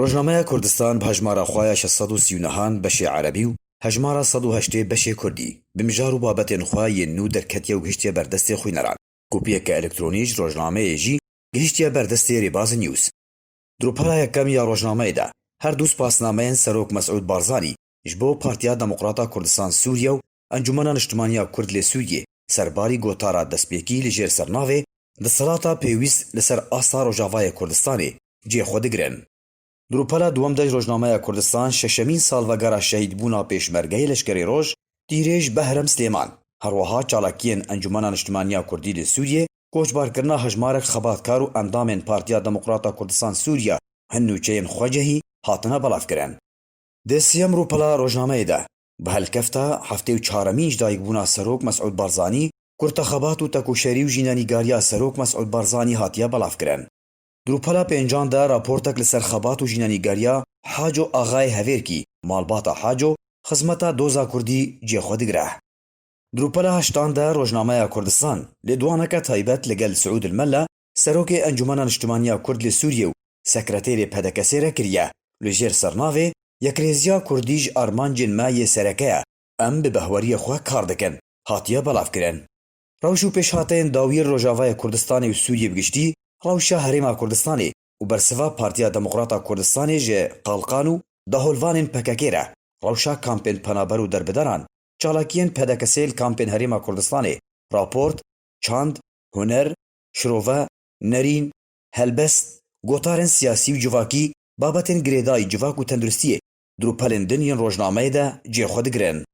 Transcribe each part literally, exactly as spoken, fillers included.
Rojnameya Kurdistan bi hejmara xwe ya şeş sed û sî û nehan beşê erebî û hejmara sed û heştê beşê kurdî, bi mijar û babetên xwe yên nû derketiye û gihiştiye ber destê xwîneran. Kopiyeke elektronî ji rojnameyê jî gihiştiye ber destê Rêbaz News. Di rûpela yekem ya rojnameyê de her du spasnameyên Serok Mesûd Barzanî ji bo Partiya Demokrata Kurdistan Sûriye û Encûmena Niştimaniya Kurd lê Sûriyê serbarî gotara destpêkî li jêr sernavê Desthilata pêwîst li ser asta Rojavayê Kurdistanê cihê xwe digirin. Di rûpela duwem de ji Rojnameya Kurdistan şeşemîn salvegera şehîdbûna Pêşmergeyê Leşkerê Roj, Tîrêj Behrem Silêman, herweha çalakiyên Encûmena Niştimaniya Kurdî li Sûriyê, koçbarkirina hejmarek xebatkar û endamên Partiya Demokrata Kurdistan Sûriye hin nûçeyên xwecihî hatine belavkirin. Di siyem rûpela rojnameyê de, bi helkefta heftê û çaremîn ji dayikbûna Serok Mesûd Barzanî, kurtexebat û tekoşerî û jînenîgariya Serok Mesûd Barzanî hatiye belavkirin. Di rûpela pêncan de raportek li ser xebat û jînenîgariya Haco Axayê Hevêrkî, malbata Haco, xizmeta doza Kurdî cihê xwe digire. Di rûpela heştan de Rojnameya Kurdistan lêdwaneke taybet li gel Siûd El Mella, Serokê Encûmena Niştimaniya Kurd li Sûriyê û Sekreterê P D K S'ê re kiriye, li jêr sernavê Yekrêziya Kurdî ji armancên me yê sereke ye, em bi behweriyê xwe kar dikin, hatiye belavkirin. Rewş û pêşhateyên dawiyê Rojavayê Kurdistanê û Sûriyê bi giştî, rewşa Herêma Kurdistanê û bersiva Partiya Demokrata Kurdistanê ji qalqan û daholvanên P K K re, rewşa kampên penaber û derbideran, çalakiyên P D K S'ê li kampên Herêma Kurdistanê, raport, çand, huner, şirove, nerîn, helbest, gotarên siyasî û civakî, babetên girêdayî civak û tenduristiyê di rûpelên din yên rojnameyê de cihê xwe digirin.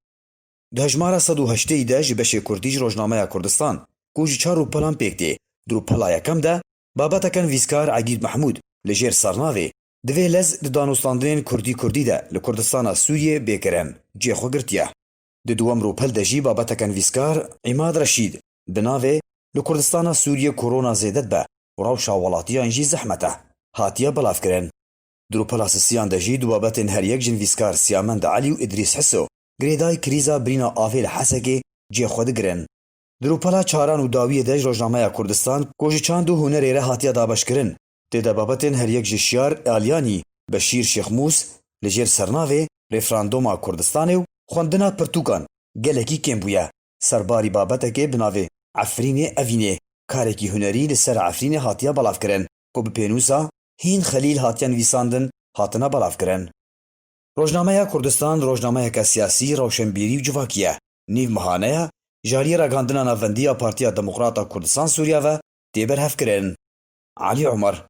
Di hejmara sed û heştê de ji beşê kurdî ji Rojnameya Kurdistan, ku ji çar rûpelan pêk tê, di rûpela yekem de babeteke nivîskar Egîd Mehmûd li jêr sernavê Divê lez di danûstandinên kurdî-kurdî de li Kurdistana Sûriyê bê kirin cihê xwe girtiye. Di duwem rûpel de jî babeteke nivîskar Îmad Reşîd bi navê Li Kurdistana Sûriyê korona zêde dibe û rewşa welatiyan jî zehmet e hatiye belavkirin. Di rûpela sisiyan de jî du babetên her yek ji nivîskar Siyamend Elî û Îdrîs Hiso, girêdayî krîza birîna avê li Hesekê cihê xwe digirin. Di rûpela çaran û dawiyê de ji Rojnameya Kurdistan, ku ji çand û hunerê re hatiye dabeşkirin, tê de babetên her yek ji Şiyar Alyanî, Beşîr Şêxmûs, li jêr sernavê Referanduma Kurdistanê û xwendina pirtûkan gelekî kêm bûye. Serbarî babetekê bi navê Efrînê Evînê, karekî hunerî li ser Efrînê hatiye belavkirin, ku bi pênûsa Hîn Xelîl hatiye nivîsandin, hatine belavkirin. Rojnameya Kurdistan rojnameyeke siyasî, rewşenbîrî û civakî ye. Nîv mehane ye, ji aliyê ragihandina navendî ya Partiya Demokrata Kurdistan Sûriye ve tê berhevkirin. Elî Omer,